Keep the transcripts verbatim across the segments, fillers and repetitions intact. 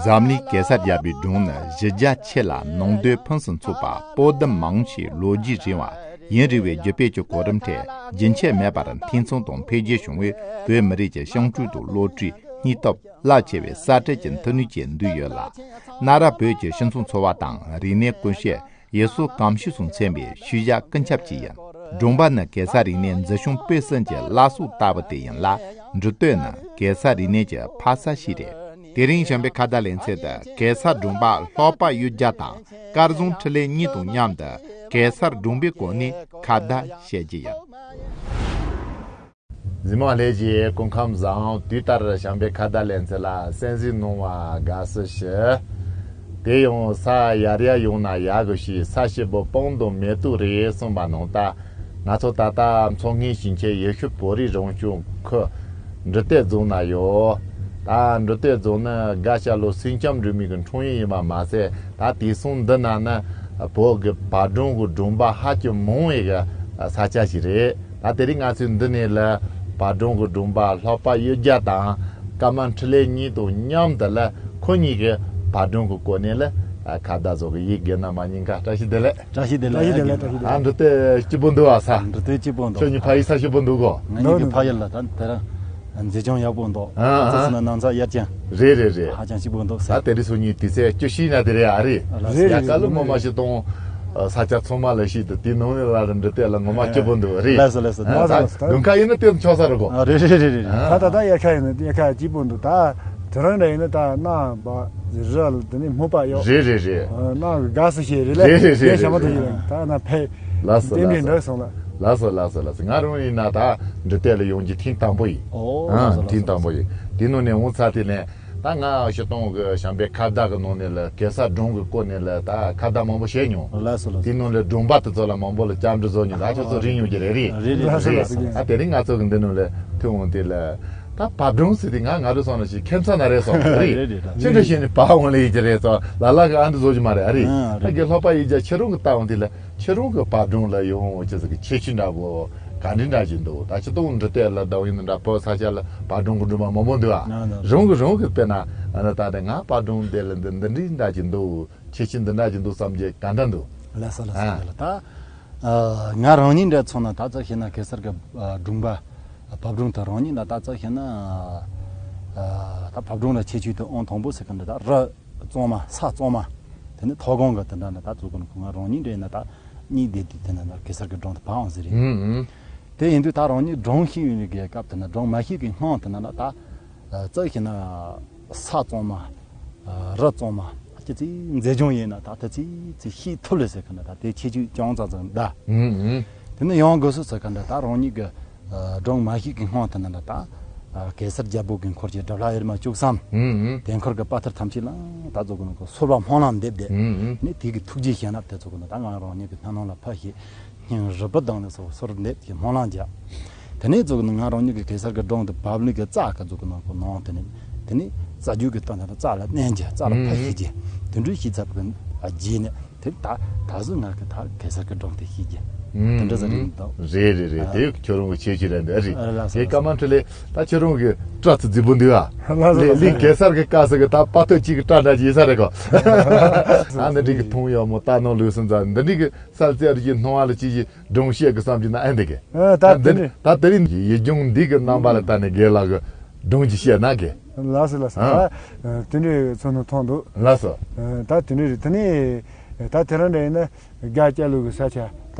འཛམ་གླིང་གེ་སར་རྒྱལ་པོའི་སྒྲུང་ནི་གཞི་རྒྱ་ཆེ་ལ་ནང་དོན་ཕུན་སུམ་ཚོགས་པ། པོ་ཏི་མང་ཆེ་ལོ་རྒྱུས་རིང་བ། ཡུན་རིང་བའི་རྒྱུད་སྤེལ་གྱི་གོ་རིམ་ཁྲོད་རྒྱུན་ཆད་མེད་པར་འཐུས་ཚང་དང་འཕེལ་རྒྱས་བྱུང་བས། བོད་མི་རིགས་ཀྱི་བྱང་ཆུབ་དང་བློ་གྲོས་སྙིང་སྟོབས་རླབས་ཆེ་བའི་གསར་བསྐྲུན་གྱི་མཐུ་ནུས་ཅན་འདུས་ཡོད་ལ། གནའ་རབས་བོད་ཀྱི་སྤྱི་ཚོགས་འཚོ་བ་དང་རིག་གནས་ཀུན་ཤེས་ཡུལ་སྲོལ་གོམས་གཤིས་སོགས་མཚོན་པའི་ཤུལ་བཞག་ཀུན་ཁྱབ་ཅིག་ཡིན། སྒྲུང་པ་ནི་གེ་སར་རིག་གནས་འཛིན་སྐྱོང་སྤེལ་གསུམ་གྱི་བླ་སྲོག་ལྟ་བུ་དེ་ཡིན་ལ། འབྲི་དེབ་ནི་གེ་སར་རིག་གནས་ཀྱི་ཕ་ས་ཞིག་རེད། དེ་རིང་བྱམས་པའི་ཁ་བརྡ་ལེ་ཚན་དུ་གེ་སར་སྒྲུང་པ་ལྷག་པ་གཡུ་རྒྱལ་དང་སྐལ་བཟང་འཕྲིན་ལས་གཉིས་དང་མཉམ་དུ་གེ་སར་སྒྲུང་པའི་སྐོར་ནས་ཁ་བརྡ་བྱེད་ཀྱི་ཡིན། གཟིགས་མོ་ལྷན་རྒྱས་སྐུ་ཁམས་བཟང་། དུས་ལྟར་བྱམས་པའི་ཁ་བརྡ་ལེ་ཚན་ལ་གསན་གཟིགས་གནང་བ་དགའ་བསུ་ཞུ། དེ་ཡང་ས་ཡར་ཡར་ཡོང་ན་ཡག་གི་ཞེས། ས་སྐྱིད་པོ་སྤང་དང་མེ་ཏོག་རེད་གསུངས་པ་ནང་ལྟར། ང་ཚོ་ད་ལྟ་མཚོ་སྔོན་ཞིང་ཆེན་ཡུལ་ཤུལ་བོད་རིགས་རང་སྐྱོང་ཁུལ་འབྲི་དེབ་རྫོང་ན་ཡོད། ད་འབྲི་དེབ་རྫོང་ནི་སྒ་སྐྱ་ལོ་སེང་ལྕམ་སྒྲོལ་མའི་གི་འཁྲུངས་ཡུལ་ཡིན་པ་མ་ཟད། ད་དེང་སང་འདི་ན་ནི་བོད་ཀྱི་བར་སྒྲུང་གི་སྒྲུང་པ་ཧ་ཅང་མང་བའི་གི་ས་ཆ་ཞིག་རེད། ད་དེ་རིང་ང་ཚོས་འདི་ནས་ལ་བར་སྒྲུང་གི་སྒྲུང་པ་ལྷག་པ་གཡུ་རྒྱལ་དང་སྐར་མ་འཕྲིན་ལས་གཉིས་དང་མཉམ་དུ་ལ་ཁོ་གཉིས་ཀྱི་བར་སྒྲུང་གི་སྐོར་ནས་ལ་ཁ་བརྡ་བཟོ་གི་ཡིན། རྒན་རྣམ་པ་གཉིས་ཀ་བཀྲ་ཤིས་བདེ་ལེགས། བཀྲ་ཤིས་བདེ་ལེགས། བཀྲ་ཤིས་བདེ་ལེགས། བཀྲ་ཤིས་བདེ་ལེགས། ཨ། འབྲི་དེབ་སྐྱིད་པོ་འདུག་ཨ་ས། འབྲི་དེབ་སྐྱིད་པོ་འདུག་ཁྱོད་གཉིས་ཕ་ཡུལ་ས་སྐྱིད་པོ་འདུག་གོ། ང་གཉིས་ཀྱི་ཕ་ཡུལ་ལ་ད་དེ་རིང་མཛེས་ལྗོངས་ཡག་པོ་འདུག་ཨ་ཨ། ཙི་ཙི་ན་ནང་ཚ་ཡར་རྐྱང་། རེད་རེད་རེད། ཧ་ཅང་སྐྱིད་པོ་འདུག་ས། ད་དེ་རིང་སོ་གཉིས་དུས་ཚོད་བཅུ་བཞི་ན་དེ་རེད་ཨ་རེད། རེད་རེད། ཡ་ག་ལོ་མོ་མ་ཞིག་གཏོང་། ས་ཆ་ཚང་མ་ལ་ཤིག་ཏུ་དེ་ནང་ནས་ལ་རིམ་འབྲི་དེབ་ལ་ངོ་མ་སྐྱིད་པོ་འདུག་རེད། ལགས་སོ་ལགས་སོ། ཨ། ལགས་སོ་ལགས་སོ། དགུན་ཁ་ཡིན་ན་དེ་ཆོག་ས་རེད་གོ། ཨ། རེད་རེད་རེད་རེད། ད་ད་ད་དབྱར་ཁ་ཡིན་ན་དབྱར་ཁ་སྐྱིད་པོ་འདུག་ད་དེ་རིང་འདྲ་ཡིན་ན་ད་གནམ་བ་རི་ལ་དེ་ནས་སྨུག་པ་ཡོད། རེད་རེད་རེད། ཨ། གནམ་གི་དགའ་སུ་ཞིག་རེད་ལ། རེད་རེད་རེད། ཞྭ་མོ་དེ་ཡིན་ད་ན་ཕེབས། ལགས་སོ་ལགས་སོ། རྟེན་འབྲེལ་འགྲིག་སོང་ལ། ལགས་སོ་ལགས་སོ་ལགས་སོ། ང་རང་ཡིན་ན་ད་འབྲི་དེབ་ལ་ཡོང་རྒྱུ་ཐེངས་དང་པོ་ཡིན། ཨོ། ཨ། ལགས་སོ་ཐེངས་དང་པོ་ཡིན། དེ་ནང་ནས་འོང་ཚར་དེ་ནས། ད་ང་སྤྱིར་བཏང་གི་བྱམས་པའི་ཁ་བརྡ་གི་ནང་ནས་ལ་གེ་སར་སྒྲུང་གི་སྐོར་ནས་ལ་ད་ཁ་བརྡ་མང་པོ་བྱས་མྱོང་། ལགས་སོ་ལགས་སོ། དེ་ནང་ལ་སྒྲུང་པ་དེ་ཚོ་ལ་མང་པོ་ལ་བཅར་འདྲི་བཟོ་མྱོང་། ད་ཁྱོད་ཚོ་རིག་མྱོང་གི་རེད། རེད་རེད། རེད་རེད། ད་དེ་རིང་ང་ཚོ་གི་འདི་ནང་ལ་ཐོན་འོང་དེ་ལ་ད་བབ་སྒྲུང་ཟེར་དེ་ང་ང་རུ་སོང་ན་ཞིག་ཁྱད་མཚར་ན་རེད་སོང་རེད། རེད་རེད། ཅི་འདྲ་བྱས་ནས་བབ་འོང་ལེ་ཡིན་གྱི་རེད་སོང་ལ་ལ་གི་ཨ་འདི་བཟོ་གི་མ་རེད་ཨ་རེད། ཨ་ད་རེད། གི་ལྷག་པ་ཡིན་ཀྱང་ཁྱེད་རང་གི་ལྟ་འོང་དེ་ལ། ཁྱེད་རང་གི་བབ་སྒྲུང་ལ་ཡོང་ཅི་ཟིག་གི་ཁྱད་ཆོས་འདྲ་པོ་ག་འདྲ་འདྲ་ཞིག་འདུག་ད་ཁྱེད་རང་འབྲི་དེབ་ལ་ཟླ་བ་ཡིན་ན་འདྲ་བོད་ས་ཆ་ལ་བབ་སྒྲུང་གི་སྒྲུང་པ་མང་པོ་འདུག་ཨ། ན་ན་ན། རང་གི་རང་གི་དཔེར་ན་ཨ་ནི་ད་ལྟ་ང་བབ་སྒྲུང་དེ་ལ་འདི་འདི་འདྲའི་འདྲ་ཞིག་འདུག་ཁྱད་ཆོས་འདི་འདྲ་ཞིག་འདུག་བསམ་རྒྱུ་ག་འདྲ་འདུག་ལགས་སོ་ལགས་སོ། ཨ། ལགས་ལགས། ད་ཨ་ང་རང་ཉིད་འདྲ་མཚོན་ན་ད་ཙག་བྱས་ན་གེ་སར་གི་ཨ་སྒྲུང་པ་བབ་སྒྲུང་དེ་རང་ཉིད་ལ་ད་ཙག་བྱས་ན་ཨ་ད་བབ་སྒྲུང་ལ་ཁྱད་ཆོས་དེ་ཨང་དང་པོ་ཟེར་གི་འདྲ་ད་རི། གཙང་མ་ས་གཙང་མ། དེ་ནས་མཐོ་སྒང་གི་དེ་འདྲ་ནི་ད་ཚོ་ཀུན་ཁོ་ང་རང་ཉིད་འདྲེས་ན་ད་གཉིས་བསྡད་དུས་དེ་ན་ད་གེ་སར་གྱི་སྒྲུང་དེ་བབ་འོང་ཟེར་རེད། ཨུམ་ཨུམ། དེ་ཡིན་དུས་ད་རང་ཉིད་སྒྲུང་ཤེས་ཡོན་གྱི་སྐབས་དེ་ན་སྒྲུང་མ་ཤེས་ཀྱི་སྔོན་དེ་ན་ད་ད་ཙག་ཤེས་ན་ས་གཙང་མ། རི་གཙང་མ། ཨ་ཅེ་ཙི་མཛེས་ལྗོངས་ཡིན་ན་ད་ད་ཙི་ཙི་ཤེས་ཐུབ་ལེ་ཟེར་གི་ན་ད་དེ་ཁྱད་ཆོས་ཅུང་ཙག་ཙག་འདའ། ཨུམ་ཨུམ། དེ་ནས་ཡང་དགོས་སུ་ཟེར་གི་འདྲ་ད་རང་ཉིད་ཀྱི་སྒྲུང་མ་ཤེས་ཀྱི་སྔོན་དུ་ན་ད་ལྟ་གེ་སར་རྒྱལ་པོ་གི་འཁོར་གྱི་སྒྲུབ་བླ་ཡེར་མ་བཅུ་གསུམ། ཨུམ་ཨུམ། དེ་འཁོར་གྱི་དཔའ་ཐུལ་ཐམས་ཅད་ལ་ད་ཚོ་ཀུན་ནས་གསོལ་བ་སྨོན་ལམ་འདེབས་ཏེ། ཨུམ་ཨུམ། ནི་དེ་གི་ཐུགས་རྗེ་བྱིན་རླབས་དེ་ཚོ་ཀུན་ནས་ད་ང་རང་ཉིད་ཀྱི་སྣ་ནང་ལ་ཕབ་ཞིང་སྙིང་རུས་པ་གདང་ནས་སོ་གསོལ་འདེབས་ཀྱི་སྨོན་ལམ་རྒྱག་དེ་ནས་ཚོ་ཀུན་ནས་ང་རང་ཉིད་ཀྱི་གེ་སར་གྱི་སྒྲུང་དེ་བབ་ལུགས་ཀྱི་རྩ་ག་ཚོ་ཀུན་ནས་གོ་ནང་དེ་ནས་དེ་ནས་རྩ་རྒྱུད་ཀྱི་སྟེང་དེ་ནས་རྩ་ལ་མནན་རྒྱུ་རྩ་ལ་ཕབ་ཤེས་རྒྱུ་དེ་འདྲ་ཤེས་ཚར་བའི་རྗེས་ནས། དེ་ད་ད་གཟོད་ང་གི་ད་གེ་སར་གྱི་སྒྲུང་དེ་ཤེས་ཀྱི། ཨུམ། དེ་འདྲ་ཟེར་རིགས་འདུག་རེད་རེད་རེད། ཨ། དེ་ཁྱོད་རང་གི་ཁྱད་ཆོས་རེད་འདུག་ཨ་རེད། ཨ་ལགས་སོ། དེ་སྐར་མ་འཕྲིན་ལས་ད་ཁྱོད་རང་གི་སྐྲ་ཚོ་རྫིག་པོ་འདུག་ཨ། ལགས་སོ་ལགས་སོ། ལས་གེ་སར་གྱི་སྐབས་སུ་གི་ད་དཔའ་ཐུལ་གཅིག་གི་སྐྲ་འདྲ་ཅིག་ཡིན་ས་རེད་གོ། ཨ་འདི་འདྲི་གི་མཐོང་ཡོད་མོ་ད་ནང་ལུས་སུ་འཛར་འདི་འདྲི་གི་སལ་ཙེ་རུ་གི་སྣང་བ་ལ་ཅིག་གི་སྒྲུང་བཤད་གི་བསམ་གྱི་ན་ཨེ་འདི་གི། ཨ་ད་ད་དེ་འདི་ནི་ད་དེ་རིང་ཡིད་འབྱུང་འདི་གི་རྣམ་པ་ལ་ད་ནི་རྒན་ལགས་གི་སྒྲུང་ཅིག་བཤད་ན་གི། ལགས་སོ་ལགས་སོ། ཨ། ད་དེ་འདྲའི་ཚོ་ནང་མཐོང་འདུག་ལགས་སོ། ཨ་ད་དེ་འདྲའི་རེད། དེ་ནས་ད་དེ་རིང་འདྲ་ཡིན་ན་སྒ་སྐྱ་ལུག་གི་ས་ཆ་ད་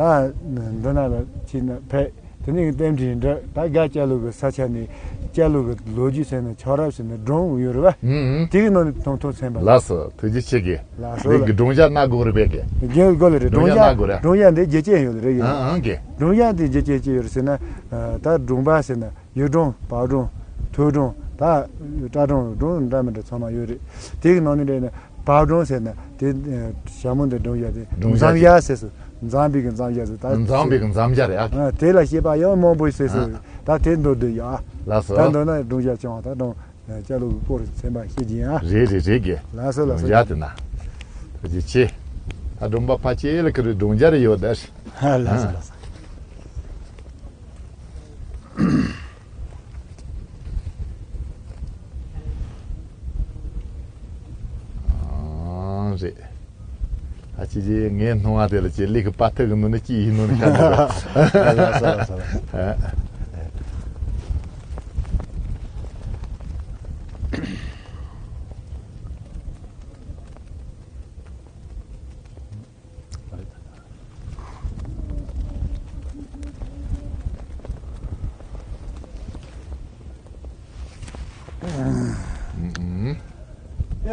འདི་ན་ལ་ཕྱིན་ན་ཕེབས། དེ་ནས་རྟེན་འབྲེལ་འདྲ་ད་སྒ་སྐྱ་ལུག་གི་ས་ཆ་ནས་སྐྱ་ལུག་གི་ལོ་རྒྱུས་ཟེར་ན་ཆོས་རབ་ཟེར་ན་སྒྲུང་ཡོད་རེད་པ། ཨུམ་ཨུམ། དེ་གི་ནང་ནས་མཐོང་ཐོག་ཚན་པ། ལགས་སོ། ཐུགས་རྗེ་ཆེ་གི། ལགས་སོ་འདི་གི་ལགས། སྒྲུང་བཤད་གནང་དགོས་རེད་པས་གི། རྒན་དགོས་ལེ་རེད། སྒྲུང་སྒྲུང་བཤད་གནང་དགོས་རེད། སྒྲུང་བཤད་འདི་རྒྱུ་རྐྱེན་ཡོད་རེད་ཡིན། ཨང་ཨང་གི། སྒྲུང་བཤད་འདི་རྒྱུ་རྐྱེན་ཅི་ཡོད་རེད་ཟེར་ན། ད་སྒྲུང་པ་ཟེར་ན། ཡུལ་སྒྲུང་བར་སྒྲུང་ཐོས་སྒྲུང་ད་སྐྲ་སྒྲུང་སྒྲུང་འདྲ་མི་འདྲ་ཚང་མ་ཡོད་རེད། དེ་གི་ནང་ནས་འདྲ་ན་བར་སྒྲུང་ཟེར་ན་དེ་ཞྭ་མོ་འདི་སྒྲུང་བཤད་དེ་སྒྲུང་བཤད་འཛོམས་ཡ་ཟེར་སོ། འཛོམས་པའི་གི་འཛོམས་ཡ་ཟེར་ད་འཛོམས་པའི་གི་འཛོམས་ཡ་རེད་ཨ། དེ་ལ་བཤད་པ་ཡང་མང་པོ་ཟེར་སོ། ད་དེ་མདོར་བསྡུས་ཡ། ལགས་སོ། ད་མདོར་ན་སྒྲུང་བཤད་ཀྱང་ད་སྒྲུང་སྐྱ་ལུག་གི་སྐོར་ཚན་པ་བཤད་ཀྱི་ཡ། རེད་རེད་རེད་གི། ལགས་སོ་ལགས་སོ། སྒྲུང་བཤད་དེ་ན། ཐུགས་རྗེ་ཆེ། ད་སྒྲུང་པ་ཕལ་ཆེར་ལ་ཁི་རུ་སྒྲུང་བཤད་རེ་ཡོད་ད། ལགས་སོ་ལགས་སོ། ཨ་ཅེ་ཅེ། ངའི་སྣང་བ་དེ་ལ་ཅེ་ལི་གི་པ་ཐུག་གི་ནོ་ནི་ཅི་ཡིན་ནོ་ནི་ཤ་ནི་ར། ལ་ས་ལ་ས་ལ།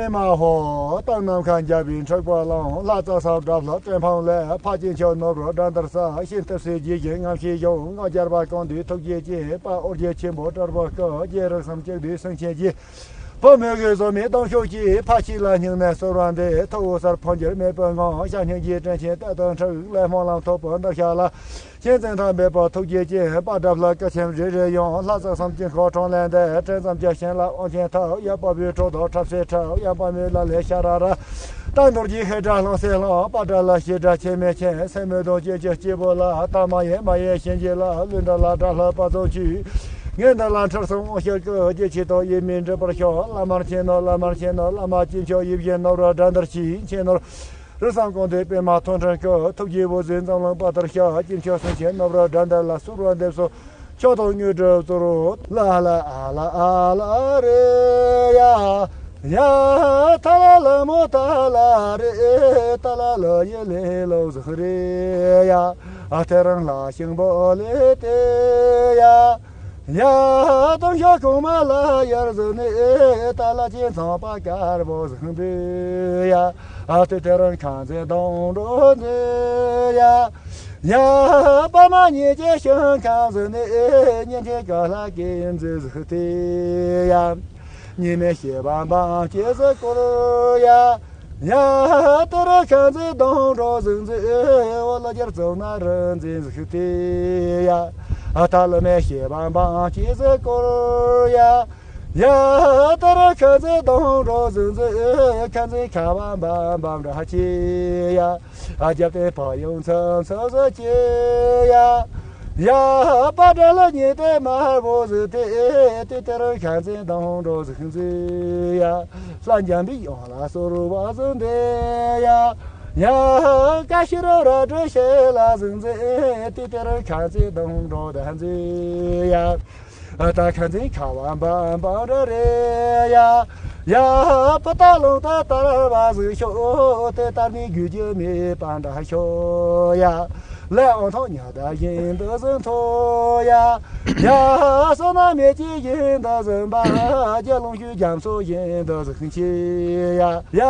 ཨེ་མ་ཧོ། སྟག་ནམ་མཁའ་འཇའ་བའི་འཁྲིག་པ་ལང་། ལྷ་རྩ་སམ་སྒྲ་ལྷ་སྤྲིན་ཕང་ལས། ཕ་སྐྱེས་མཆོག་ནོར་བུ་དགྲ་འདུལ་ས། ཤིན་ཏུ་སྲས་རྗེས་བཞིན་རྔམ་ཞིང་གཞོན། ང་རྒྱལ་བ་ཀུན་འདུས་ཐུགས་རྗེ་ཅན། དཔའ་ཨོ་རྒྱན་ཆེན་པོ་དྲིལ་བུ་སྐུ། རྒྱལ་རིགས་སམ་བཅུ་དུས་སེང་ཆེན་རྗེ། བུ་མོ་གི་བཟོ་མའི་གདུང་ཤུགས་ཀྱིས། ཕ་ཁྱིམ་ལ་སྙིང་ནས་གསོལ་བ་འདེབས། ཐུ་བོ་སར་ཕོ་འགྱུར་མེད་པའི་ངང་། ཞབས་སྙིང་རྗེའི་དྲིན་ཆེན་རྟག་ཏུ་འཁྲིགས། ལས་སྨོན་ལམ་ཐོབ་པའི་འདི་ཞག་ལ། མཁྱེན་བརྩེ་དང་འབེལ་པ་ཐུགས་རྗེ་ཅན། དཔའ་དགྲ་ལྷ་སྐུ་ཆེན་རེ་རེ་ཡོང་། ལྷ་རྩ་གསུམ་དཀྱིལ་འཁོར་དྲང་ལས་འདས། དྲན་ཙམ་གྱི་ཞིང་ལ་དབང་ཆེན་ཐོབ། ཡབ་དཔའ་བོའི་གྲོགས་དང་འཁྲབ་སའི་འཁྲབ། ཡང་དཔའ་མོའི་ལ་ལས་ཤ་ར་ར། རྟ་འདོར་གྱི་ཧེ་དགྲ་ལྷང་སེ་ལྷང་། དཔའ་དགྲ་ལ་ཞེ་དགྲ་ཆེ་མེད་ཆེན། སེན་མོ་གདོང་ཅན་གྱི་སྐྱེས་བུ་ལ། ད་མ་ཡེ་མ་ཡེ་གཤིན་རྗེ་ལ། ལུས་འདི་ལ་དགྲ་ལྷ་དཔའ་བཟང་ཆུ། ངན་འདི་ལ་ཁྲག་གསུམ་དབང་ཕྱུག་གི། རྒྱལ་ཆེ་དང་ཡིད་མི་འགྲིག་པར་ཤོག་བླ་མར་མཁྱེན་ནོ་བླ་མར་མཁྱེན་ནོ། བླ་མ་སྐྱེས་མཆོག་ཡིད་བཞིན་ནོར་བུ་དགྲ་འདུལ་གྱི། མཁྱེན་ནོ། རི་སང་ཀོང་དེ་པད་མ་ཐོད་ཕྲེང་སྐུ། ཐུགས་རྗེ་བུ་ཟིན་འཛམ་གླིང་དཔའ་རྟུལ་ཤོག་སྐྱེས་མཆོག་སེང་ཆེན་ནོར་བུ་དགྲ་འདུལ་ལ། གསོལ་བ་འདེབས་སོ་མཆོག་དང་དངོས་གྲུབ་སྩོལ། ལ་ལ་ཨ་ལ་ཨ་ལ་རེ་ཡ། ཡ་ཐ་ལ་ལ་མོ་ཐ་ལ་རེ། ཏ་ལ་ལ་ཡེ་ལེ་ལོ་ཟིག་རེ་ཡ། ཨ་ཐེ་རང་ལ་ཤིང་བོ་ལེ་ཏེ་ཡ། ཡ་དང་ཤོག་གོང་མ་ལ་ཡར་ཟིག་ནེ། ཏ་ལ་ཅན་ཚང་པ་དཀར་བོ་ཟིག་འདི་ཡ། ཨ་ཏི་ཐེ་རང་ཁང་ཚན་དང་འགྲོ་འདི་ཡ། ཡ། པ་མ་ཉེ་ཅེ་ཤང་ཁང་ཟི་ནེ། ཉེ་ཐེ་ཀ་ལ་ཀེ་མཛེ་ཟི་ཐེ་ཡ། ཉི་མའི་ཤེས་པ་འབངས་སྐྱེས་སུ་བསྐོར་ཡ། ཡ། ཏི་ར་ཁང་ཟི་དང་འགྲོ་ཟི་མཛེ། འོ་ལ་རྒྱར་ཙོ་ན་རི་མཛེ་ཟི་ཐེ་ཡ། ཨ་ཏ་ལ་མའི་ཤེས་པ་འབངས་སྐྱེས་སུ་བསྐོར་ཡ། ཡ། ཏི་ར་ཁ་ཟི་དང་འགྲོ་ཟི་མཛེ། ཁ་ཟི་ཁ་བ་འབའ་འབའ་འདྲ་ཆེ་ཡ། ཨ་རྒྱབ་དེ་ཕ་ཡོང་ཚ་ཚ་ཟི་ཆེ་ཡ། ཡ། པ་དགྲ་ལ་ཉེ་དེ་དམར་པོ་ཟི་དེ། དེ་ཏི་ར་ཁ་ཟི་དང་འགྲོ་ཟི་མཛེ་ཡ། ལྷ་འཇམ་པའི་ཡང་ལ་སོར་བ་ཟི་འདེ་ཡ། ཡ། ཀ་ཤི་ར་ར་དྲི་ཤེ་ལ་ཟི་མཛེ། དེ་ཏི་ར་ཁ་ཟི་དང་འགྲོ་ད་མཛེ་ཡ། ཨ་ཏ་ཁ་འཛིན་ཁ་བ་འབའ་འབའ་ར་རེ་ཡ། ཡ། པ་ཏ་ལོང་ཏ་ཏར་བ་ཟིག་ཤོ། དེ་ལྟར་ནི་རྒྱུ་རྒྱུ་མེད་པ་འདྲ་ཤོ་ཡ། ལས་འོང་ཐོག་ཉ་ད་བཞིན་དུ་ཟིན་ཐོ་ཡ། ཡ། བསོད་ནམས་མེད་ཀྱི་བཞིན་དུ་ཟིན་པ། རྒྱ་ལོང་ཤུལ་རྒྱ་མཚོ་བཞིན་དུ་ཟིན་ཆེ་ཡ། ཡ།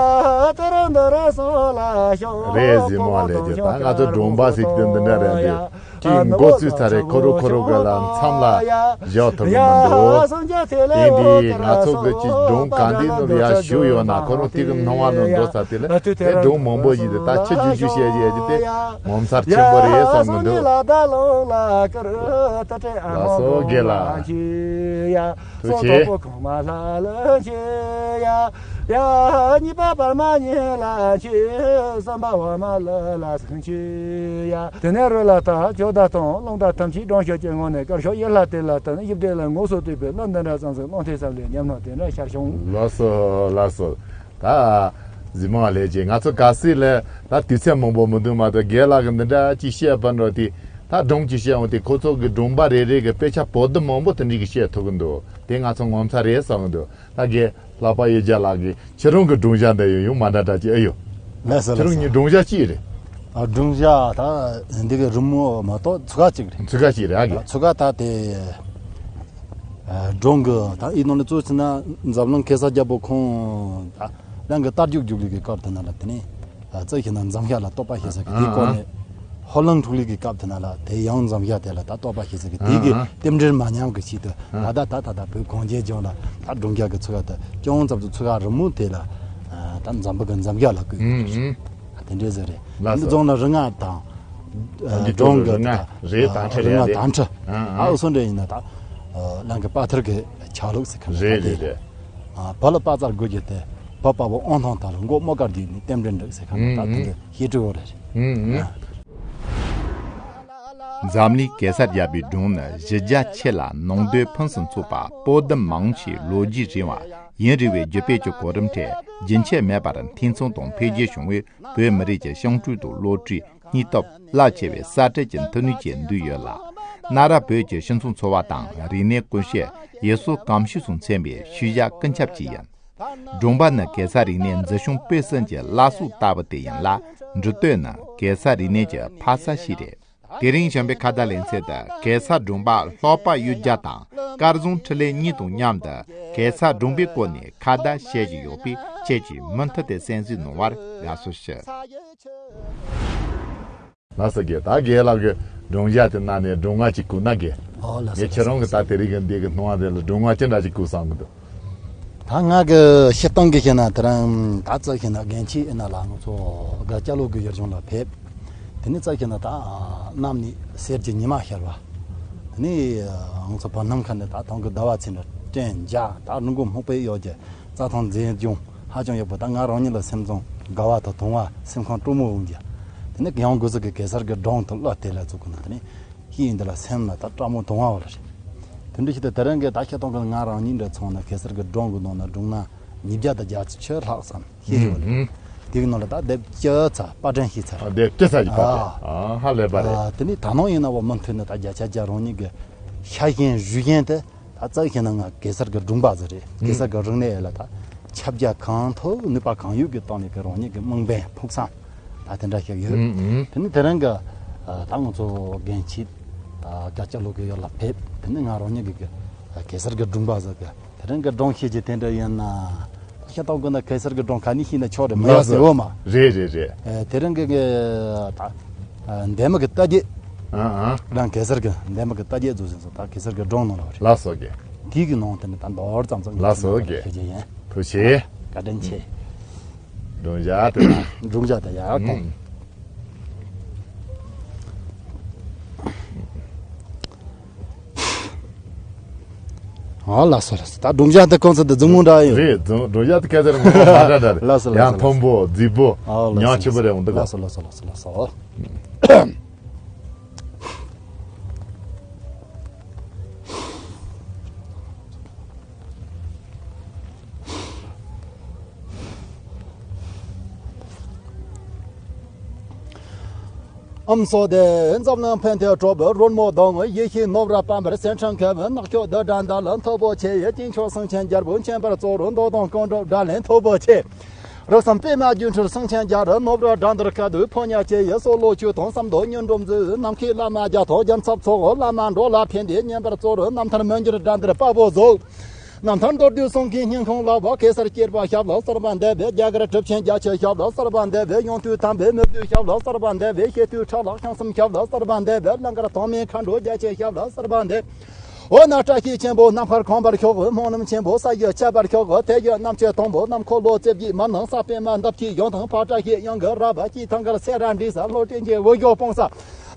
དེ་རུ་འདི་རུ་སོང་ལ་ཤོ། རེད་ཟིན་མོ་ལས་ཀྱི་ད་ང་ཚོ་སྒྲུང་པ་ཟིག་དེ་འདི་འདྲ་རེད་འདི། ཀྱི་མགོ་བཙུགས་ཚར་རེ་ཁོ་རོ་ཁོ་རོ་གི་ལ་མཚམས་ལ་བཞག་ཐུབ་ཀྱི་མི་འདུག་དེ་འདི་ང་ཚོ་གི་ཅིག་སྒྲུང་ག་འདི་ནོར་ཡ་ཞུ་ཡོད་ན་ཁོ་རོ་དེ་གི་སྣང་བ་ནོར་འགྲོ་ས་དེ་ལ་དེ་སྒྲུང་མང་པོ་ཞིག་དེ་ད་ཆི་ཇུ་ཇུ་བཤད་ཀྱི་ཡ་ཅི་དེ་ངོ་མཚར་ཆེན་པོ་རེད་བསམ་གི་འདུག་ལགས་སོ་རྒན་ལགས། ཐུགས་རྗེ་ཆེ། ཡ། གཉིས་པ་བར་མ་གཉིས་ལ་མཆི། གསུམ་པ་བར་མ་ལ་ལ་ཟིག་མཆི་ཡ། དེ་ནས་རོལ་ལ་ད་ཇོ་ད་དང་རླུང་ད་ཐམས་ཅད་སྒྲོང་ཤོག་ཀྱི་ངོ་ནས་དཀར་ཤོག་ཡེ་ལྷ་དེ་ལ་ད་ནི་ཡིབ་དེ་ལ་ངོ་སོ་དུས་པའི་བློ་འདི་འདྲ་ཙམ་ཟིག་རླུང་ཐེ་ཙམ་ལས་ཉམས་སྣང་དེ་འདྲ་ཤར་བྱུང་། ལགས་སོ་ལགས་སོ། ད་གཟིགས་མོ་ལས་ཀྱི་ང་ཚོ་ག་སྲིད་ལ་ད་དུས་ཚོད་མང་པོ་མི་འདུག་མ་གཏོགས་རྒན་ལགས་ཀྱི་འདི་འདྲ་ཅིག་བཤད་པ་འགྲོ་དེ་ད་སྒྲུང་ཅིག་བཤད་འོང་དེ་ཁོ་ཚོ་གི་སྒྲུང་པ་རེ་རེ་གི་དཔེ་ཆ་པོ་ཏི་མང་པོ་དེ་འདྲ་གི་བཤད་ཐུབ་ཀྱི་འདུག་དེ་ང་ཚོ་ངོ་མཚར་རེད་བསམ་གྱི་འདུག་ད་རྒན་ལྷག་པ་གཡུ་རྒྱལ་ལགས་ཀྱིས་ཁྱེད་རང་གི་སྒྲུང་བཤད་འདི་ཡོད་ཡོད་མ་འདྲ་འདྲ་ཅིག་ཨེ་ཡོད། ལགས་སོ་ཁྱེད་རང་ལགས་གཉིས་སོ། སྒྲུང་བཤད་ཅི་རེད། ཨ་སྒྲུང་བཤད་ད་འདི་གི་རི་མོ་མ་གཏོགས་ཚུགས་ཀ་གཅིག་རེད། ཚུགས་ཀ་གཅིག་རེད་ཨ་རྒན། ཚུགས་ཀ་ད་དེ་ཨ་སྒྲུང་གི་ད་ཨི་ནང་ནས་གཙོ་ཆེ་ན་འཛམ་གླིང་གེ་སར་རྒྱལ་པོ་ཁོང་ད་རང་གི་རྟ་རྒྱུག་རྒྱུག་ལུགས་ཀྱི་སྐབས་དེ་ན་ལ་དེ་ནས། ཨ་རྩི་ཤེས་ན་འཛམ་བཞག་ལ་རྟོག་པ་ཞེས་ཟེར་གི་དེའི་སྐོར་ནས། ཧོ་ལང་འཁྲུག་ལུགས་ཀྱི་སྐབས་དེ་ན་ལ་དེ་ཡང་འཛམ་བཞག་དེ་ལ་ད་རྟོག་པ་ཞེས་ཟེར་གི་དེའི་གི་རྟེན་འབྲེལ་མ་ཉམས་གི་ཆེད་དུ་ད་ད་ད་ད་ད་བོད་གངས་ཅན་ལྗོངས་ལ་ད་སྒྲུང་རྒྱག་གི་ཚུགས་ཀ་དུ་ཅུང་ཙམ་དུ་ཚུགས་ཀ་རི་མོ་དེ་ལ་ད་འཛམ་བུ་གི་འཛམ་བཞག་ལ་བཀོད་ཡོད་གི་རེད། དེ་འདྲའི་ཟེར་རེད། འདི་རྫོང་ལ་རི་ང་དང་སྒྲུང་གི་རི་ང་རི་དང་ཁྲི་རི་ང་དང་ཁྲི་ཨ་འུ་སོ་འདྲ་ཡིན་ན་ད་ལང་གི་དཔའ་ཐར་གི་ཆ་ལུགས་ཟེར་ག་རེད་དེ་རེད། བ་ལ་པ་ཙར་དགོས་རྒྱུ་དེ་བ་པ་བོ་ཨོང་ཐང་ཐང་ལ་མགོ་མོ་དཀར་རྒྱུ་ནི་རྟེན་འབྲེལ་འགྲིག་ཟེར་ཁ་ད་དེ་འདི་ཤེས་སྤྲི་བོ་རེད། འཛམ་གླིང་གེ་སར་རྒྱལ་པོའི་སྒྲུང་ནི་གཞི་རྒྱ་ཆེ་ལ་ནང་དོན་ཕུན་སུམ་ཚོགས་པ་པོ་ཏི་མང་ཆེ་ལོ་རྒྱུས་རིང་བ། ཡུན་རིང་བའི་རྒྱུད་སྤེལ་གྱི་གོ་རིམ་ཁྲོད་རྒྱུན་ཆད་མེད་པར་འཐུས་ཚང་དང་འཕེལ་རྒྱས་བྱུང་བས། བོད་མི་རིགས་ཀྱི་ཤིང་འབྲས་དང་བློ་གྲོས། སྙིང་སྟོབས། རླབས་ཆེ་བའི་གསར་སྐྲུན་གྱི་མཐུ་ནུས་བཅས་འདུས་ཡོད་ལ། གནའ་རབས་བོད་ཀྱི་སྤྱི་ཚོགས་འཚོ་བ་དང་རིག་གནས་ཀུན་ཤེས་ཡུལ་སྲོལ་གོམས་གཤིས་སུ་མཚོན་པའི་ཤུལ་བཞག་ཀུན་ཁྱབ་ཅིག་ཡིན། སྒྲོམ་པ་ནི་གེ་སར་རིག་གནས་འཛིན་སྐྱོང་སྤེལ་གསུམ་གྱི་བླ་སྲོག་ལྟ་བུ་དེ་ཡིན་ལ། འབྲི་སྟོད་ནི་གེ་སར་རིག་གནས་ཀྱི་ཕ་ས་ཞིག་རེད། དེ་རིང་གཞོན་པའི་ཁ་བརྡ་ལེ་ཚན་དུ་གེ་སར་སྒྲོམ་པ་ཀློག་པ་ཡུལ་རྒྱལ་དང་སྐལ་བཟང་འཕྲིན་ལས་གཉིས་དང་མཉམ་དུ་གེ་སར་སྒྲོམ་པའི་སྐོར་ནས་ཁ་བརྡ་བྱེད་ཀྱི་ཡོད་པས། ཁྱེད་ཀྱིས་མུ་མཐུད་དེ་གསན་གཟིགས་གནང་བར་དགའ་བསུ་ཞུ། ལགས་སོ་རྒན། ད་རྒན་ལགས་ཀྱིས་སྒྲོམ་གཞས་དེ་ནང་ནས་སྒྲོམ་ང་ཅིག་བསྐུར་ན་རྒན། ཨོ་ལགས་སོ། ངས་ཁྱེད་རང་གི་ད་དེ་རིང་གི་འདི་གི་སྣང་བ་དེ་ལ་སྒྲོམ་ང་ཅི་འདྲ་ཅིག་བསྐུར་བསམ་གི་འདུག་ད་ང་གི་བཤད་སྟངས་ཀྱི་བཤད་ན་དེ་རིང་ད་ཙི་བཤད་ན་རྒན་ཁྱེད་ཡིན་ན་ལ་ང་ཚོ་དགའ་སྐྱ་ལོ་གི་ཡུལ་ལྗོངས་ལ་ཕེབས། དེ་ནས་ཙི་བཤད་ན་ད་གནམ་ནས་གསེར་གྱི་ཉི་མ་ཤར་བ། དེ་ནས་ང་ཚོ་བར་སྣང་ཁ་ནས་ད་དུང་གི་ཟླ་བ་ཚེས་འདྲ་སྤྲིན་འཇའ་ད་རི་མགོ་སྨུག་པོའི་གཡོ་སྒྱུ་རྩྭ་ཐང་མཛེས་ལྗོངས་ཧ་ཅང་ཡག་པོ། ད་ང་རང་ཉིད་ལ་སེམས་ཙམ་དགའ་བ་དང་དུང་བ་སེམས་ཁམས་སྤྲོ་མོ་འོང་རྒྱུ། དེ་ནས་ཡང་སྒོས་སུ་གི་གེ་སར་གྱི་སྒྲུང་དང་གླུ་དེ་ལ་བཙུགས་གི་ན་དེ་ནས། ཤེས་ཡོན་འདི་ལ་སེམས་ལ་ད་སྤྲང་མོ་དུང་བ་བ་ལ་རེད། དེ་འདྲ་ཞིག་ཏུ་དེ་རིང་གི་ད་ཁྱེད་སྟོང་གི་ང་རང་ཉིད་འདྲ་ཚོང་ན་གེ་སར་གྱི་སྒྲུང་གི་ནང་ན་སྒྲུང་ན་ཉིས་བརྒྱ་དང་བརྒྱད་ཅུ་ལྷག་ཙམ་ཤེས་ཡོད་རེད། དེ་གི་ནང་ལ་ད་སྡེབ་བཅུ་ཚ་པར་སྐྲུན་ཤེས་ཚར། ཨ་སྡེབ་བཅུ་ཚ་གི་པར་སྐྲུན། ཨ་ཧ་ལས་པ་རེད། ཨ་དེ་ནས་ད་ནང་ཡིན་ན་བ་མུ་མཐུད་ནས་ད་བརྒྱ་ཆ་བརྒྱ་རང་ཉིད་ཀྱི་ཤ་ཞེན་རུས་ཞེན་དེ། ད་ཙག་ཤེས་ན་ང་གེ་སར་གྱི་སྒྲུང་པ་ཟིག་རེད། གེ་སར་གྱི་རིག་གནས་ལ་ད་ཁྱབ་རྒྱ་གང་ཐུབ་ནུས་པ་གང་ཡོད་ཀྱི་སྟེང་ནས་གི་རང་ཉིད་ཀྱི་དམིགས་འབེན་ཕུགས་བསམ་ད་དེ་འདྲ་ཞིག་ཡོད། དེ་ནི་དེ་རིང་གི་ད་ང་ཚོ་རྒན་ཁྱེད་ད་སྐྱ་ལོ་གི་ཡུལ་ལ་ཕེབས། དེ་ནི་ང་རང་ཉིད་ཀྱི་གེ་སར་གྱི་སྒྲུང་པ་ཟིག་གི་དེ་རིང་གི་སྒྲུང་བཤད་ཀྱི་དེ་འདྲ་ཡིན་ན། ཤ་སྟག་དགོས་ན་གེ་སར་གྱི་སྒྲུང་ག་ནས་ཤེས་ན་ཆོག་རེད་མ་ཡོད་ཟེར་འོ་མ། རེད་རེད་རེད། ཨེ་དེ་རིང་གི་གི་ད་ཨ་འདན་མ་གི་རྟ་རྒྱལ། ཨ་ཨ། རང་གེ་སར་གྱི་འདན་མ་གི་རྟ་རྒྱལ་རྫོགས་ཟིན་སོང་། ད་གེ་སར་གྱི་སྒྲུང་ནང་ལ་རེད། ལགས་སོ་རྒན། དེའི་གི་ནང་དེ་ནི་ད་མདོར་ཙམ་ཙམ་ལགས་སོ་རྒན། ཞུ་རྒྱུ་ཡིན། ཐུགས་རྗེ་ཆེ། བཀའ་དྲིན་ཆེ། སྒྲུང་བཞག་དེ་ལ། སྒྲུང་བཞག་དེ་ཡག་གོ། ཨུམ། ཨ་ལགས་སོ་ལགས་སོ། ད་སྒྲུང་བཞག་དེ་ཁོང་ཚོ་དེ་མཛུབ་མོ་འདྲ་ཡོད་རེད། སྒྲུང་སྒྲུང་བཞག་དེ་སྐད་ཆ་རེད་མོ་མ་འདྲ་འདྲ་རེད། ལགས་སོ་ལགས་སོ། ཡང་མཐོན་པོ་རྫིག་པོ། ཨ་ལགས་སོ་ཉག་ཆེ་པོ་རེད་འོང་འདུག་ག་ལགས་སོ་ལགས་སོ་ལགས་སོ་ལགས་སོ། ཨམ་སྲུ་དེ་འཛམ་གླིང་ཕན་བདེ་གྲོགས་པོ་རོལ་མོ་དང་ཡེ་ཤེས་ནོར་བུ་པད་འབར་སེང་ཁྲི་ཁེབས་ནག་ཕྱོགས་བདུད་དགྲ་འདུལ་མཐུ་པོ་ཆེ། དཀྱིལ་ཆོག་སེང་ཆེན་རྒྱལ་པོ་མཁྱེན་པར་སྩོལ། མདོ་དང་སྐུ་འགྲོ་དགྲ་ལན་མཐུ་པོ་ཆེ། རིགས་གསུམ་པད་མ་སྒྱུ་འཕྲུལ་སེང་ཆེན་རྒྱལ་རབས། ནོར་བུ་དགྲ་འདུལ་བཀའ་བསྡུ་ཕོ་ཉ་ཆེ་ཡི་སྲོག་ལོ་ཆུ་དང་བསམ་དོན་མྱུར་འགྲུབ་མཛོད། ནམ་མཁའི་བླ་མ་བརྒྱ་དང་རྒྱལ་ཚབ་ཚོགས། བླ་མ་འགྲོ་ལ་ཕན་བདེ་བསྙེན་པར་སྩོལ། རྣམ་ཐར་མི་འགྱུར་དགྲ་འདུལ་དཔའ་བོ་གཟུགས། རྣམ་ཐར་མདོར་བསྡུས་གསུང་གི་སྙིང་ཁུང་ལ་བབས། གེ་སར་སྐྱེས་པ་ཞབས་ལ་གསོལ་བ་འདེབས། རྒྱ་གར་གྲུབ་ཆེན་རྒྱ་ཆེ་ཞབས་ལ་གསོལ་བ་འདེབས། ཡང་དུས་དམ་པའི་མི་བསྡུས་ཞབས་ལ་གསོལ་བ་འདེབས། བཤད་སྲོལ་ཁྲ་ལག་ཤིང་གསུམ་ཞབས་ལ་གསོལ་བ་འདེབས། གླིང་དཀར་ཐང་མའི་མཁའ་འགྲོ་རྒྱ་ཆེ་ཞབས་ལ་གསོལ་བ་འདེབས། འོ་ན་བཀྲ་ཤིས་ཆེན་པོ་ནམ་མཁར་གང་བར་ཤོག་སྨོན་ལམ་ཆེན་པོ་ས་གཞི་ཁྱབ་པར་ཤོག་དེ་ཡི་རྣམ་བཅད་དང་པོ་ནམ་འཁོར་ལོ་རྩིབས་ཀྱི་མ་ནང་ས་པད་མ་འདབ་ཀྱི་ཡང་དང་བག་བཀྲ་ཤིས་གཡང་གི་ར་བ་སྐྱིད་ཐང་གར་སེ་ར་འབྲི་ས་ལྷོ་སྤྲིན་གྱི་འོད་ཞོ་སྤུངས་ས།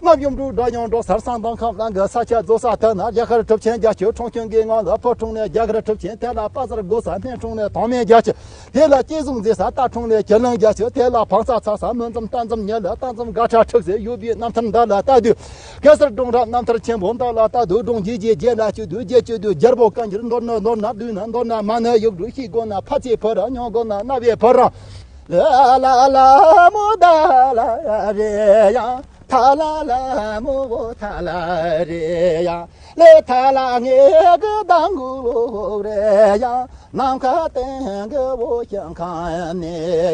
རྣམ་གཡུ་འབྲུག་སྒྲ་དབྱངས་སྒྲོག་སར་སང་དང་ཁམས་གླིང་གི་ས་ཆ་རྫོགས་ས་དེ་ན་རྒྱ་གར་གྲུབ་ཆེན་རྒྱ་ཆེ་འཁྲུངས་སྐྱོན་གྱི་ངང་ལ་ཕོ་འཁྲུངས་ནས་རྒྱ་གར་གྲུབ་ཆེན་དེ་ལ་དཔའ་ཟར་དགོས་ས་སྨན་འཁྲུངས་ནས་ཐང་མའི་རྒྱ་ཆེ། དེ་ལ་སྐྱེད་གཟུགས་མཛེས་ས་རྟ་འཁྲུངས་ནས་ཁྱི་གླིང་རྒྱ་ཆེ། དེ་ལ་འཕགས་ས་ཚ་ས་མུན་འཛོམས་རྟ་འཛོམས་ཉིད་ལ་རྟ་འཛོམས་དགའ་ཁྲ་འཁྲིགས་སེ་ཡོད་པའི་རྣམ་ཐར་འདི་ལ་ལྟ་དུས། གེ་སར་སྒྲུང་རབས་རྣམ་ཐར་ཆེན་པོ་འདི་ལ་ལྟ་དུས། སྒྲུང་རྒྱས་རྒྱས་རྒྱས་ལ་བཅུད་དུས་རྒྱས་བཅུད་དུས། རྒྱལ་པོ་བཀའ་འགྱུར་མདོར་ན་མདོར་ན་བསྡུས་ན་བསྡུས་ན། མ་ཎི་གཡུ་འབྲུག་ཤེས་དགོས་ན་ཕ་ཚེ་ཕོ་ར་མྱོང་དགོས་ན་རྣ་བའི་ཕོ་ར། ལ་ལ་ལ་མོ་ད་ལ་རེ་ཡ། ཐ་ལ་ལ་མོ་བོ་ཐ་ལ་རེ་ཡ། ལེ་ཐ་ལ་ངེ་གི་ད་ངུ་རེ་ཡ། ནམ་མཁའ་སྟེང་གི་བོ་ཞིང་ཁང་ནས་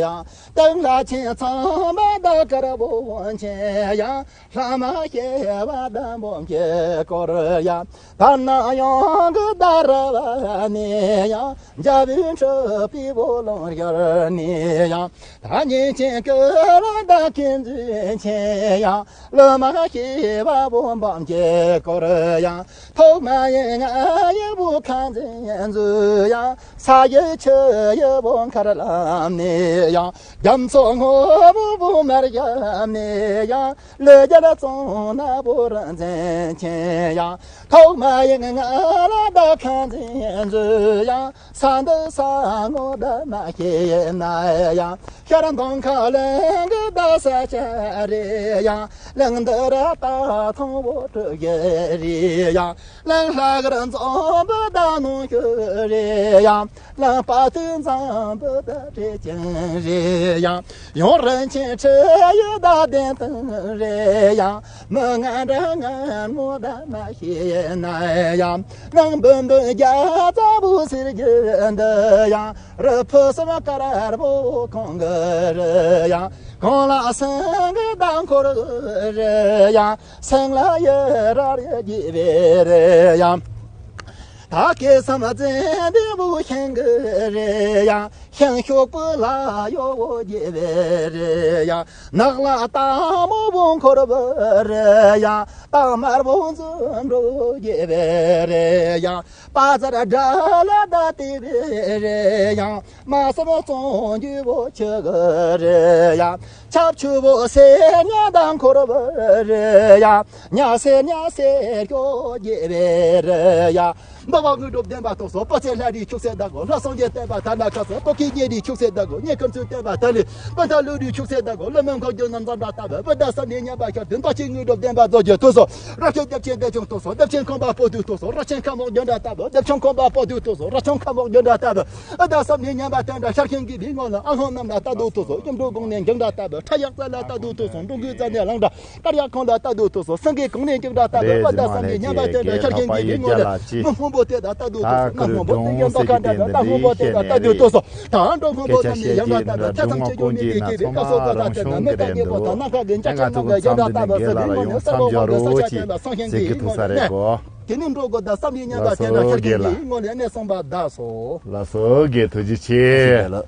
ཡ། སྟེང་ལ་ཆེན་ཚང་མ་ད་དཀར་བོ་ཆེ་ཡ། ལྷ་མ་ཤེས་པ་ད་འབུམ་གྱི་སྐོར་ཡ། ད་ན་ཡང་གི་ད་ར་བ་ནས་ཡ། འཇའ་བའི་འཁྲིགས་པའི་བོ་ལོང་ཡར་ནས་ཡ། ད་ཉིན་ཆེན་གི་ར་ད་ཁྱིམ་འཛིན་ཆེ་ཡ། ལོ་མ་ཤེས་པ་བོ་འབུམ་གྱི་སྐོར་ཡ། ཐོག་མ་ཡིན་ང་ཡི་བུ་ཁ་འཛིན་འཛུལ་ཡ། ས་ཡི་ཆུ་ཡི་བུ་མཁར་ལམ་ནས་ཡ། རྒྱ་མཚོ་སྔོན་པོ་བུ་མར་ཡ་ནས་ཡ། ལེ་རྒྱལ་ཙོང་ན་བུ་ར་འཛིན་ཆེན་ཡ། ཐོག་མ་ཡིན་ང་ལ་ད་ཁ་འཛིན་འཛུལ་ཡ། ས་འདི་ས་ངོ་ད་མ་ཤེས་ན་ཡ། ཤར་མདོ་ཁ་གླིང་གི་ད་ས་ཆ་རེད་ཡ། གླིང་འདི་ར་ད་ཐང་བོ་གྲུ་གི་རེད་ཡ། གླིང་ལྷ་གར་འཛོམས་པོ་ད་ནོང་ཤོས་རེད་ཡ། གླིང་པ་དུ་འཛོམས་པོ་ད་བྲེ་ཅན་རེད་ཡ། ཡོང་རིན་ཆེན་ཁྲི་ཡི་ད་བདེན་དོན་རེད་ཡ། མི་ང་འདྲ་ང་མོ་ད་མ་ཤེས་ན་ཡ། ནང་འབུམ་འདུན་རྒྱ་ཙ་བུ་སེར་གྱི་འདི་ཡ། རི་ཕུ་སུམ་ཀ་ར་ར་བོ་ཁོང་གི་རི་ཡ། གོང་ལ་སེང་གེ་ད་འཁོར་གི་རི་ཡ། སེང་ལ་ཡི་ར་རི་རྒྱས་པའི་རི་ཡ། ད་སྐད་སམ་ཙན་དེ་བུ་ཤིང་གི་རི་ཡ། ཤིང་ཤོག་པུ་ལ་ཡོ་བོ་རྒྱས་པའི་རི་ཡ། ནགས་ལ་སྟག་མོ་བོ་འཁོར་བའི་རི་ཡ། སྟག་དམར་བོ་འཛུམ་འགྲོ་རྒྱས་པའི་རི་ཡ། པ་ཙར་དགྲ་ལ་ད་དེ་བའི་རི་ཡ། མ་སམ་བཙོང་རྒྱུ་བོ་ཆུ་གི་རི་ཡ། ཆབ་ཆུ་བོ་སེ་ཉ་ད་འཁོར་བའི་རི་ཡ། ཉ་སེ་ཉ་སེ་ཤོ་རྒྱས་པའི་རི་ཡ། འབའ་བ་དངོས་གྲུབ་བདེན་པ་ཐོབ་སོ། པ་ཚེ་ལྷ་རིའི་ཆུ་སེ་ད་གོ། ལྷ་སངས་རྒྱས་བསྟན་པ་ཐ་ན་ཁ་སོ། པོ་ཀི་རྒྱལ་རིའི་ཆུ་སེ་ད་གོ། ཉེ་ཁམས་ཚུལ་བསྟན་པ་ཐ་ལི། པ་ཐ་ལུ་རིའི་ཆུ་སེ་ད་གོ། ལ་མོན་ཁོག་རྒྱུ་ན་འཛམ་བྲག་ལྟ་བུ། བུ་ད་སམ་ནི་ཉམས་པ་ཤར་དུ། འབའ་ཆེན་དངོས་གྲུབ་བདེན་པ་རྫོགས་རྒྱུ་ཐོབ་སོ། རབ་ཆེན་རྒྱབ་ཆེན་བདེ་ཆུང་ཐོབ་སོ། རྒྱབ་ཆེན་ཁང་པ་པོ་དུ་ཐོབ་སོ། རབ་ཆེན་ཁ་མོག་རྒྱུ་འདྲ་ལྟ་བུ། རྒྱབ་ཆེན་ཁང་པ་པོ་དུ་ཐོབ་སོ། རབ་ཆེན་ཁ་མོག་རྒྱུ་འདྲ་ལྟ་བུ། ཨ་ད་བསམ་ནས་ཉམས་པ་དེ་འདྲ་ཤར་ཞིང་གི་བི་ངོ་ལ། ཨ་ཧོ་རྣམས་ལ་ལྟ་དུ་ཐོབ་སོ། སྐྱབས་འགྲོ་དགོངས་ནས་འགྱིང་འདྲ་ལྟ་བུ། ཁྲ་ཡག་རྩ་ལ་ལྟ་དུ་ཐོབ་སོ། འགྲོ་མགོན་རྩ་ནས་ལངས་འདྲ། དཀར་ཡག་ཁོང་ལ་ལྟ་དུ་ཐོབ་སོ། སེང་གེ་གོང་ནས་འགྱིང་འདྲ་ལྟ་བུ། ཨ་ད་བསམ་ནས་ཉམས་པ་དེ་འདྲ་ཤར་ཞིང་གི་བི་ངོ་ལ། མི་སྔོན་པོ་དེ་ལ་ལྟ་དུ་ཐོབ་སོ། ང་སྔོན་པོ་དེ་ཡང་ད་ག་འདྲ་འདྲ། ད་སྔོན་པོ་དེ་ལ་ལྟ་དུ་ཐོབ་སོ། ད་འགྲོ་སྔོན་པོ་རྣམས་ནས་ཡང་འདྲ་ལྟ་བུ། ཐ་ཚང་ཆེ་ཆུང་མི་དེ་སྐྱེ་བའི་ཁ་སོ་ད་ལྟ་ན་མི་ལྟ་རྒྱལ་པོ་དང་ནམ་མཁའ་གི་འཇའ་ཆེན་རྣམས་ལ་ཡང་འདྲ་ལྟ་བུ། ས་དེ་ངོ་ནས་ས་འོག་མ་གི་ས་ཆ་དེ་ལ་སངས་ཞིང་གི་ངོ་ནས། དེ་ནི་འགྲོ་དགོས་ད་བསམ་ཡས་ཉམས་པ་དེ་འདྲ་ཤར་ཞིང་གི་ངོ་ནས་གནས་སོང་བ་ད་སོ། ལགས་སོ། རྒན་ཐུགས་རྗེ་ཆེ། ལགས།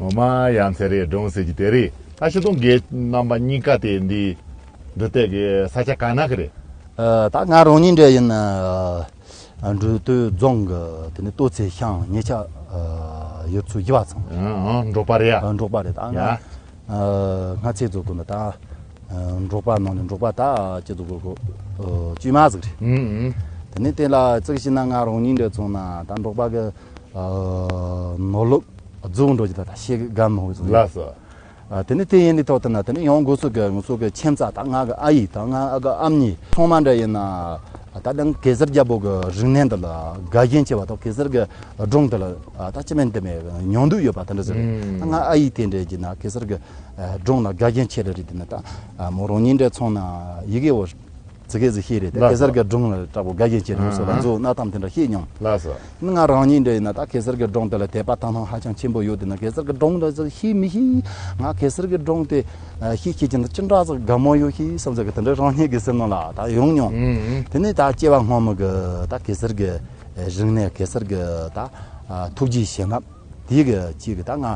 ངོ་མ་ཡ་མཚན་རེད། སྒྲུང་ཟེར་གྱི་དེ་རེད། ད་ཁྱེད་ཚོ་རྒན་རྣམ་པ་གཉིས་ཀ་དེ་འདི་འདི་ལྟས་ཀྱི་ས་ཆ་ག་ན་གི་རེད། ཨ། ད་ང་རང་ཉིད་འདྲ་ཡིན་ན། ཨ། འབྲི་སྟོད་རྫོང་གི་དེ་ནི་སྟོད་ཚེ་ཤང་ཉེ་ཆར། ཨ། ཡུལ་ཚོ་ཡི་བ་ཚང་། ཨ། ཨ། འབྲོག་པ་རེད་ཡ། ཨ། འབྲོག་པ་རེད། ད་ང་། ཡ། ཨ། སྔ་ཚེ་ཚོ་གོ་ན་ད། ཨ། འབྲོག་པ་ནང་ནས་འབྲོག་པ་ད་ཅི་ཚོ་གོ་གོ། ཨ། དཀྱུས་མ་ཟིག་རེད། ཨུ། ཨུ། དེ་ནས་དེ་ལ་ཙིག་ཞིག་ན་ང་རང་ཉིད་འདྲ་ཚོ་ན་ད་འབྲོག་པ་གི། ཨ། ནོར་ལུག་རྫུ་འགྲོ་གི་ད་ད་ཤེས་གི་ག་མོ་ཟིག་རེད། ལགས་སོ། ཨ། དེ་ནས་དེ་ཡིན་དུས་ཐོག་དེ་ན་དེ་ནས་ཡང་འགོ་སོ་གི་ང་ཚོ་གི་ཁྱིམ་ཚང་ད་ང་གི་ཨ་ཡེ་དང་ང་གི་ཨ་མྱེས་ཚང་མ་འདྲ་ཡིན་ན། ད་ལྟ་གེ་སར་རྒྱལ་པོ་གི་རིག་གནས་འདི་ལ་དགའ་ཞེན་ཆེ་བ་དང་གེ་སར་གི་སྒྲུང་འདི་ལ། ཨ། ད་ཅི་མིན་དེ་མིན་མྱོང་འདོད་ཡོད་པ་དེ་འདྲ་ཟིག་རེད། ཨུམ། ད་ང་ཨ་ཡེ་དེ་འདྲ་གྱི་ན་གེ་སར་གི་སྒྲུང་ལ་དགའ་ཞེན་ཆེ་རེ་རེད། དེ་ན་ད་མོ་རང་ཉིད་འདྲ་ཚང་ན་ཡི་གེ་བོ། ཙི་གེ་ཟིག་ཤེས་རེད་དེ། ལགས་སོ། གེ་སར་གི་སྒྲུང་ལ་དྲག་པོ་དགའ་ཞེན་ཆེ་རེད། ཨ། སོ་ལ་ཨ། མཛོ་གནའ་གཏམ་དེ་འདྲ་ཤེས་མྱོང་། ལགས་སོ། ང་རང་ཉིད་འདྲ་ཡིན་ན་ད་གེ་སར་གི་སྒྲུང་དེ་ལ་དད་པ་དང་སྣང་ཧ་ཅང་ཆེན་པོ་ཡོད། དེ་ན་གེ་སར་གི་སྒྲུང་འདྲ་ཟིག་ཤེས་མི་ཤེས། ང་གེ་སར་གི་སྒྲུང་དེ་ཤེས་ཤེས་ཀྱི་འདི་ཅི་འདྲ་ཟིག་དགའ་མོ་ཡོད་ཤེས་བསམ་ཟིག་གི་དེ་འདྲ་རང་ཉིད་ཀྱི་སེམས་ནང་ལ་ད་ཡོང་མྱོང་། ཨུ། ཨུ། དེ་ནས་ད་སྐྱེ་བ་སྔོན་མ་གི་ད་གེ་སར་གི་རིག་གནས་གེ་སར་གི་ད་ཐུགས་རྗེའི་བྱིན་རླབས། དེ་གི་གཅིག་གི་ད་ང་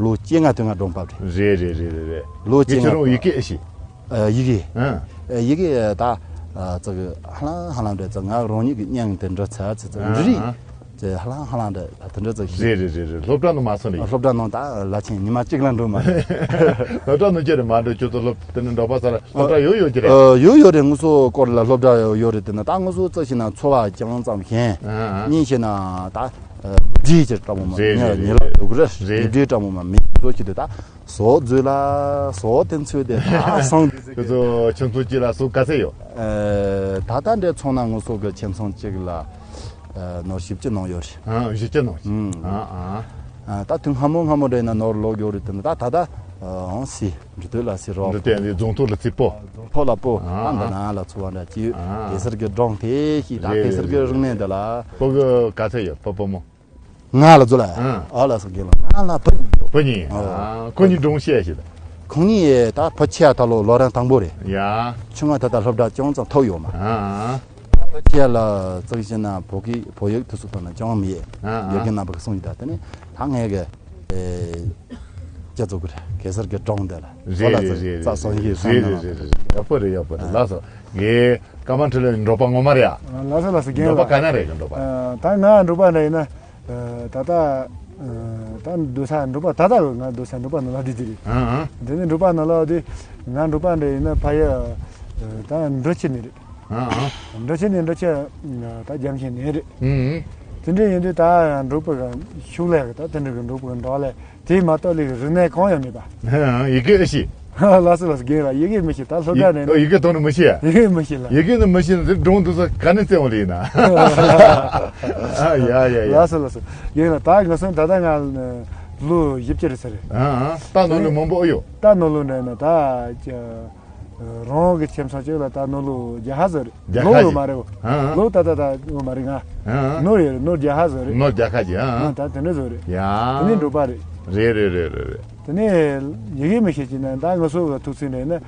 ལོ་བཅོ་ལྔ་དུས་ང་སྒྲུང་པ་རེད། རེད་རེད་རེད་རེད་རེད། ལོ་བཅོ་ལྔ། ཁྱེད་ཚོ་ཡི་གེ་ཨེ་ཤེས། ཨ། ཡི་གེ། ཨ། ཡི་གེ་ད་ཙི་གི་ཧ་ལམ་ཧ་ལམ་འདྲ་ཙི་ང་རང་ཉིད་ཀྱི་སྙིང་དེ་འདྲ་ཚ་ཚི་ཙི་འདྲི་རིགས་ཙི་ཧ་ལམ་ཧ་ལམ་འདྲ་དེ་འདྲ་ཙི་ཤེས། རེད་རེད་རེད་རེད། སློབ་གྲྭ་ནང་མ་སོང་རེད། སློབ་གྲྭ་ནང་ད་ལ་ཆེན་ཉི་མ་གཅིག་ལ་འགྲོ་མ་རེད། སློབ་གྲྭ་ནང་ཅི་རེད་མ་འགྲོ། ཁྱོད་ཚོ་སློབ་དེ་ནས་འགྲོ་པ་ས་ལ་སློབ་གྲྭ་ཡོད་ཡོད་ཀྱི་རེད། ཨ། ཡོད་ཡོད་རེད། ང་ཚོ་སྐོར་ལ་སློབ་གྲྭ་ཡོད་རེད། དེ་ན་ད་ང་ཚོ་ཙི་ཤེས་ན་འཚོ་བ་ཅུང་ཙམ་ཞན། ཨ། ཨ། གཉིས་ཤེས་ན་ད། རྗེས་ཀྱི་སྤྲང་མོ་མ་རེད། ཉེ་རེད་ཉེ་ལ་རེད་འདུག་རེད། རེད། རྗེས་སྤྲང་མོ་མ་མི་བཟོ་ཅི་འདུག་ད་བཟོ་རྫུ་ལ་བཟོ་དེ་ཚོས་དེ་ད་སང་དེ་ཚོ་ཁྱོད་ཚོ་ཁྱིམ་ཚང་གཅིག་ལ་སུ་ག་ཚད་ཡོད། ཨ། ད་ལྟ་འདྲ་ཚོང་ན་ང་ཚོ་གི་ཁྱིམ་ཚང་གཅིག་ལ་ཨ་ནོར་བཞི་བཅུ་ནང་ཡོད་རེད། ཨ། བཞི་བཅུ་ནང་ཞིག་ཨུམ། ཨ། ཨ། ཨ། ད་དུང་སྔ་མོ་སྔ་མོ་འདྲ་ཡིན་ན་ནོར་ལོག་ཡོད་རེད། དེ་ན་ད་ད་ད་ཨང་སི། འབྲི་དོད་ལ་སི་རོགས། འབྲི་དོད་འདི་རྫོང་ཐོག་ལ་རྩིས་པོ། རྫོང་ཐོག་ལ་པོ། ཨ། ཨ་འདི་ན་ལ་ཚུ་བ་འདྲ་ཅི། ཨ། གེ་སར་གི་སྒྲུང་དེ་ཤི་ད། རེད་གེ་སར་གི་རེད་རིག་གནས་འདི་ལ། པོ་གི་ག་ཚད་ཡོད། པོ་པོ་མོ། ང་ལ་ཚུ་ལ། ཨ། ཨ་ལ་སོ་གེ་ལ་ང་ལ་པོ་གཉིས་ཡོད། པོ་གཉིས། ཨ། ཨ། ཁོ་གཉིས་སྒྲུང་བཤད་ཤི་ད། ཁོང་གཉིས་ད་ཕོ་ཆེ་ད་ལོ་ལོ་རང་དང་པོ་རེད། ཡ། ཆུང་ང་ད་ད་སློབ་གྲྭ་ཅུང་ཙམ་ཐོབ་ཡོད་མ། ཨ། ཨ། ཕོ་ཆེ་ལ་ཙག་ཤི་ན་བོད་ཀྱི་བོད་ཡིག་དུ་སུ་ཐོག་ན་ཅུང་མི་ཡེ། ཨ། ཨ། ཡོད་གི་ན་བ་གི་སོང་ཡི་ད་དེ་ནི་ད་ངས་གི། ཨེ། ཅི་ཚོ་གི་རེད། གེ་སར་གི་སྒྲུང་དེ་ལ། རེད་རེད་རེད་རེད། རྩ་སོང་ཡི་རེད་རེད་རེད། ཡག་པོ་རེད། ཡག་པོ་རེད། ལགས་སོ། ངའི་ཀ་མ་ཁྲི་ལོའི་འབྲོག་པ་ངོ་མ་རེད་ཨ། ལགས་སོ་ལགས་སོ། རྒན་འབྲོག་པ་ལགས། ག་ན་རེད་གི་འབྲོག་པ། ཨ། ད་ང་འབྲོག་པ་འདྲ་ཡིན་ན། ཨ། ད་ལྟ། ཨ། ད་འདུག་ས་འབྲོག་པ་ད་ལྟ་ང་འདུག་ས་འབྲོག་པ་ནང་ལ་བསྡད་དེ་རེད། ཨ་ཨ། དེ་ནི་འབྲོག་པ་ནང་ལ་བསྡད། ང་འབྲོག་པ་འདྲ་ཡིན་ན་ཕ་ཡུལ་ད་འབྲི་ཆུ་ནས་རེད། ཨ་ཨ། འབྲི་ཆུ་ནས་འབྲི་ཆུ་ད་རྒྱ་མཁན་ནས་རེད། ཨུ་ཨུ། དེ་འདྲ་ཡིན་དུས་ད་འབྲོག་པ་ཕྱུགས་ལས་ད་དེ་འདྲ་གི་འབྲོག་པ་འདྲ་ལས་དེ་མ་གཏོགས་ལས་རིག་གནས་གང་ཡང་མེད་པ། ཨ་ཨ། ཡི་གེ་ཨེ་ཤེས། ལགས་སོ་ལགས་སོ། རྒན་ལགས་ཡི་གེ་མི་ཤེས། ད་སློབ་གྲྭ་ནས་ཡི་གེ་གཏོང་ནི་མི་ཤེས་ཡ། ཡི་གེ་མི་ཤེས་ལ། ཡི་གེ་ནི་མི་ཤེས་ན་དེ་སྒྲུང་འདི་ཚོ་ག་ནས་བཙལ་འོང་ལེ་ཡིན་ན། ཨ་ཡ་ཡ་ཡ། ལགས་སོ་ལགས་སོ། རྒན་ལགས་ད་ང་སོང་ད་ལྟ་ང་ལོ་བཞི་བཅུ་རེད་ཟེར། ཨ་ཨ། ད་ནོར་ལུག་མང་པོ་ཨེ་ཡོད། ད་ནོར་ལུག་འདྲ་ན་ད་རང་གི་ཁྱིམ་ཚང་གཅིག་ལ་ད་ནོར་ལུག་བརྒྱ་ཧ་ཟིག་རེད། བརྒྱ་ལོ་ཁ་ཡོད་ཅིག་མ་རེད་བ། ཨ་ཨ། ལོ་ད་ད་ད་ཡོད་མ་རེད་ང་། ཨ་ཨ། ནོར་ཡོད་རེད། ནོར་བརྒྱ་ཧ་ཟིག་རེད། ནོར་བརྒྱ་ཁ་ཅིག་ཨ་ཨ། ཨ་ད་དེ་འདྲ་ཟིག་རེད། ཡ། དེ་ནས་འབྲོག་པ་རེད། རེད་རེད་རེད་རེད་རེད། དེ་ནས་ཡི་གེ་མི་ཤེས་ཀྱི་ན་ད་ང་ཚོ་གི་ཐུག་ཚུལ་འདྲ་ན་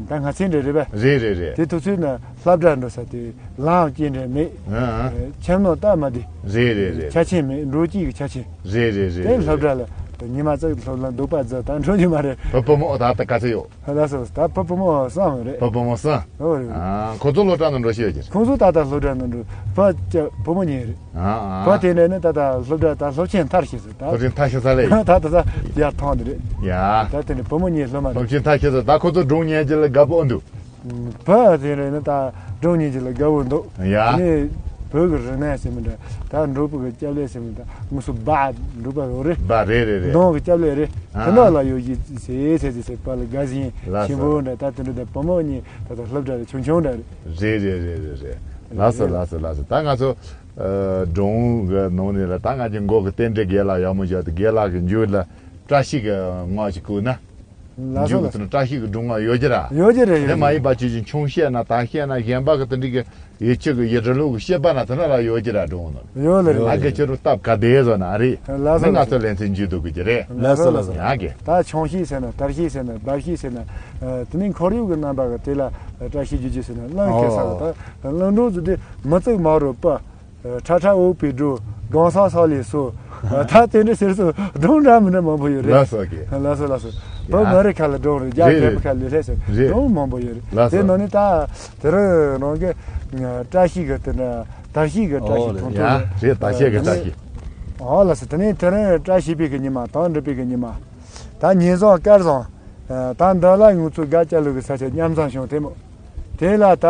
ད་ང་ཚོའི་འདྲ་རེད་པས། རེད་རེད་རེད། དེ་ཐུག་ཚུལ་ན་སློབ་གྲྭ་འགྲོ་ས་དེ་ལམ་སྐྱིད་འདྲ་མེད། ཨ་ཨ། ཁྱིམ་ནང་སྟབས་མ་བདེ། རེད་རེད་རེད། ཆ་རྐྱེན་མེད། འགྲོ་སྐྱིད་ཀྱི་ཆ་རྐྱེན། རེད་རེད་རེད། དེ་སློབ་གྲྭ་ལ་ཉི་མ་གཅིག་སློབ་ལ་འདུག་པ་ཟེར་ད་འགྲོ་རྒྱུ་མ་རེད། བུ་བུ་མོ་ད་ལྟ་ག་ཚོད་ཡོད། ལགས་སོ། ད་བུ་བུ་མོ་གསུམ་རེད། བུ་བུ་མོ་གསུམ། ཨོ་རེད། ཨ་ཁོ་ཚོ་སློབ་གྲྭ་ནང་འགྲོ་ཤེས་ཡོད་ཀྱི། ཁོང་ཚོ་ད་ལྟ་སློབ་གྲྭ་ནང་འགྲོ། བུ་བུ་མོ་གཉིས་རེད། ཨ་ཨ། བུ་དེ་ནས་ནི་ད་ལྟ་སློབ་གྲྭ་ད་སློབ་ཆེན་མཐར་ཕྱིན་སོང་། ད་སློབ་ཆེན་མཐར་ཕྱིན་ས་ལས། ད་ད་ད་ཡར་ཐོན་དེ་རེད། ཡ། ད་དེ་ནས་བུ་མོ་གཉིས་སློབ་མ་རེད། སློབ་ཆེན་མཐར་ཕྱིན་སོང་། ད་ཁོ་ཚོ་སྒྲུང་ཉན་རྒྱུ་ལ་དགའ་པོ་འདུག། བུ་དེ་རེད་ན་ད་སྒྲུང་ཉན་རྒྱུ་ལ་དགའ་བོ་འདུག། ཡ། ནི་བོད་ཀྱི་རིག་གནས་ཟེར་མི་འདྲ། ད་འབྲོག་པ་གི་སྐྱབས་ལས་ཟེར་མི་འདྲ། ངུ་སུ་སྦ་འབྲོག་པ་རོ་རེད། སྦ་རེད་རེད་རེད། གདོང་གི་སྐྱབས་ལས་རེད། ཨ། དེ་ནང་ལ་ཡོད་ཀྱི་ཟེར་ཟེར་ཟེར་ཟེར་བ་ལ་དགའ་ཟིན། ལགས་སོ། ཆེན་པོ་འདྲ། ད་དེ་འདྲ་ད་བུ་མོ་གཉིས་ད་ད་སློབ་གྲྭ་རེད། ཆུང་ཆུང་འདྲ་རེད། རེད་རེད་རེད་རེད། ལགས་སོ་ལགས་སོ་ལགས་སོ། ད་ང་ཚོ་ཨ་སྒྲུང་གི་ནང་ནས་ལ་ད་ང་ཚོའི་མགོ་གི་རྟེན་འབྲེལ་རྒན་ལགས་ཡག་མོ་བཞག་དེ་རྒན་ལགས་ཀྱི་མཇུག་ལ་བཀྲ་ཤིས་ཀྱི་ངག་ཅིག་བཀོད་ན། ལགས་སོ་མཇུག་ལགས་སོ། ཏུ་བཀྲ་ཤིས་ཀྱི་སྒྲུང་ང་ཡོད་ཀྱི་ར། ཡོད་ཀྱི་རེད། དེ་ཡོད་མ་ཡིན་པ་ཅི་ཅི་ཆུང་བཤད་ན་དར་བཤད་ན་གཞན་པ་གི་དེ་འདྲི་གི་ཡིད་ཆེས་ཀྱི་ཡིད་འབྲེལ་ལུགས་ཀྱི་བཤད་པ་ན་དེ་འདྲ་ལ་ཡོད་ཀྱི་ར་སྒྲུང་ནང་། ཡོད་ལ་རེད། ཨ་གི་ཁྱེད་རུ་སྟབས་ག་བདེ་བཟོ་ན་རེད། ལགས་སོ་མི་ང་ལགས་སོ། ཚོ་ལེན་ཚེ་འཇུས་འདུག་གི་ཀྱི་རེད། ལགས་སོ་ལགས་སོ། ཡ་གི། ད་ཆུང་བཤད་ཟེར་ན་དར་བཤད་ཟེར་ན་སྦ་བཤད་ཟེར་ན། དེ་ནས་ཁོར་ཡུག་གི་རྣམ་པ་གི་དེ་ལ་བཀྲ་ཤིས་རྒྱུ་རྒྱུ་ཟེར་ན་གླིང་གེ་སར་གི་ད་གླིང་སྒྲུང་ཟེར་དུས་མི་གཙུག་མ་རུ་པ། ཁྲ་ཁྲ་འུག་པའི་སྒྲོ། སྒང་ས་ས་ལས་སོ། ད་དེ་འདྲ་ཟེར་སོ་སྒྲུང་འདྲ་མི་འདྲ་མང་པོ་ཡོད་རེད། ལགས་སོ་གི། ལགས་སོ་ལགས་སོ། བོད་མི་རིགས་ཁ་ལ་སྒྲུང་རེད། རྒྱ་རྒྱལ་པོ་ཁ་ལས་ལྷས་ཟེར་རེད། སྒྲུང་མང་པོ་ཡོད་རེད། ལགས་སོ། དེ་ནང་ནས་ད་དེ་རིང་རང་གི་བཀྲ་ཤིས་གི་དེ་འདྲ་དར་ཤིས་གི་བཀྲ་ཤིས་ཨོ་ཐུང་ཐུང་ཡ་རེད། རེད། དར་ཤིས་གི་བཀྲ་ཤིས། ཨོ་ལགས་སོ། དེ་ནས་དེ་རིང་བཀྲ་ཤིས་པའི་གི་ཉི་མ་དང་འགྲུབ་པའི་གི་ཉི་མ། ད་ཉིན་བཟང་སྐར་བཟང་། ད་འདི་ལ་ང་ཚོ་དགའ་སྐྱ་ལུག་གི་ས་ཆ་མཉམ་བཟང་བྱུང་དེ་མོ། དེ་ལ་ད།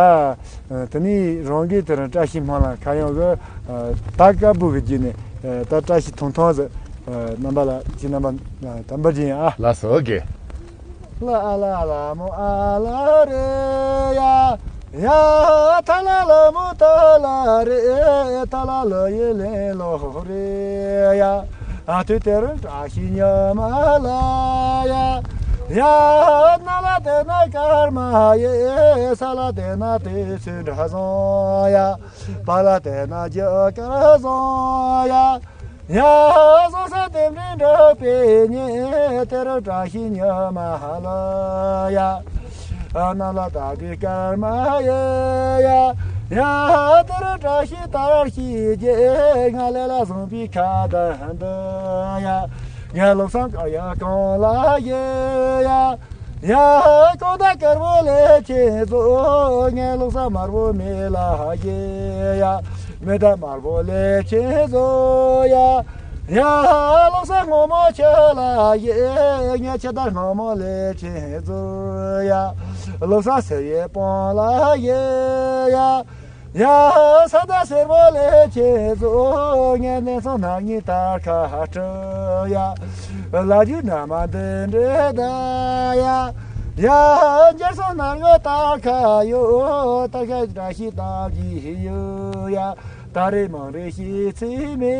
དེ་ནས་རང་གི་དེ་རིང་བཀྲ་ཤིས་སྨོན་ལམ་ཁ་ཡོང་གི། ད་དཀར་པོ་གི་རྗེས་ནས་ད་བཀྲ་ཤིས་ཐུང་ཐུང་ཟེར། རྣམ་པ་ལ་ཅི་རྣམ་པ་དམ་པ་སྦྱིན་ཨ། ལགས་སོ་གི། ལ་ཨ་ལ་ལ་མོ་ཨ་ལ་རེ་ཡ། ཡ་ཐ་ལ་ལ་མོ་ཐ་ལ་རེ། ཐ་ལ་ལ་ཡེ་ལེ་ལོ་རེ་ཡ། ཨ་དུས་དེར་བཀྲ་ཤིས་ཉི་མ་ལ་ཡ། ཡ་ན་ལ་དེ་ན་སྐར་མ་ཡེ། ས་ལ་དེ་ན་དེ་ཚུན་འདྲ་བཟང་ཡ། པ་ལ་དེ་ན་རྒྱུ་སྐར་བཟང་ཡ། ཡ་བཟང་ས་དེ་འདྲ་འདྲ་པའི་ཉེ། དེར་བཀྲ་ཤིས་ཉི་མ་ལ་ཡ། ཨ་ན་ལ་ད་དུས་སྐར་མ་ཡེ་ཡ། ཡ་དེར་བཀྲ་ཤིས་དར་ཤིས་རྒྱས། ང་ལས་ལ་བཟང་པའི་ཁ་བརྡ་འདི་ཡ། ངའི་ལོ་སང་ཀ་ཡ་གང་ལ་ཡེ་ཡ། ཡ་གང་ད་དཀར་པོ་ལས་ཁྱེད་ཚོ། ངའི་ལོ་སང་དམར་པོ་མེ་ལ་ཡེ་ཡ། མེ་ད་དམར་པོ་ལས་ཁྱེད་ཚོ་ཡ། ཡ་ལོ་སང་སྔོན་མོ་ཆུ་ལ་ཡེ། ངའི་ཆུ་ད་སྔོན་མོ་ལས་ཁྱེད་ཚོ་ཡ། ལོ་སང་སེར་ཡེ་སྤང་ལ་ཡེ་ཡ། ཡ་ས་ད་སེར་པོ་ལས་ཁྱེད་ཚོ། ངའི་གནས་ཚང་ནག་ཉེས་དར་ཁ་སྤྲུལ་ཡ། ལ་རྒྱུ་ན་མ་འདི་འདྲེ་ད་ཡ། ཡ་འཇར་སོང་ནར་ངོ་དར་ཁ་ཡོད། དར་ཁ་བཀྲ་ཤིས་དར་གྱི་ཡོད་ཡ། ད་རེས་མང་རེ་ཤི་ཚི་མེ་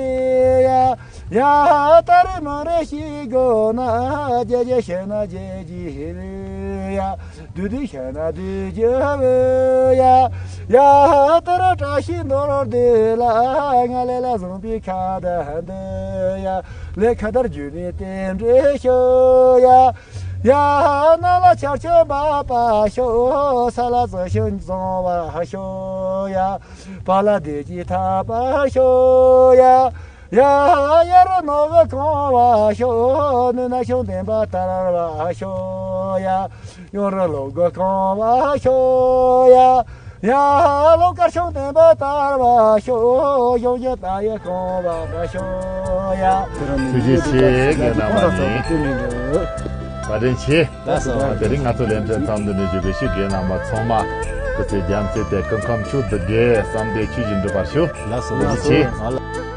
ཡ། ཡ་ད་རེས་མང་རེ་ཤི་གོ་ན། རྒྱལ་རྒྱལ་ཤེ་ན་རྒྱལ་གྱི་རེད་ཡ། དུ་དུ་ཤ་ན་དུ་རྒྱུ་བོ་ཡ། ཡ་ཏི་ར་བཀྲ་ཤིས་མདོར་བསྡུས་ལ། ང་ལས་ལ་བཟང་པའི་ཁ་བརྡ་འདི་ཡ། ལས་ཁ་བརྡར་རྒྱུ་ནི་རྟེན་འབྲེལ་ཤོ་ཡ། ཡ་ནང་ལ་ཆར་ཆུ་འབབ་པ་ཤོ། ས་ལ་རྩི་ཤིང་བཟང་བ་ཤོ་ཡ། བ་ལ་བདེ་སྐྱིད་ཐོབ་པ་ཤོ་ཡ། ཡ་ཡ་ར་ནོར་བུ་གང་བ་ཤོ། ནུས་ན་ཤིང་ལྡན་པ་དར་བ་ཤོ་ཡ། ཡང་ར་ལོ་དགུ་གང་བ་ཤོ་ཡ། ཡ་ལོ་དཀར་ཤིང་ལྡན་པ་དར་བ་ཤོ། ཡང་ཡ་ད་ཡ་གང་བ་འདྲ་ཤོ་ཡ། ཐུགས་རྗེ་ཆེ་རྒན་རྣམ་པ་གཉིས། བཀའ་དྲིན་ཆེ། ལགས་སོ། དེ་རིང་ང་ཚོ་ལས་འཕྲིན་མཚམས་འདི་ནས་བཞུགས་པའི་ཤིག་རྒན་རྣམ་པ་ཚང་མ་སྐུ་ཚེ་རྒྱ་མཚོའི་དེ་སྐུ་ཁམས་མཆོག་ཏུ་དགེ་བསམ་དེ་ཆོས་བཞིན་འགྲུབ་པར་ཤོག་ལགས་སོ། ཐུགས་རྗེ་ཆེ། ལགས་སོ།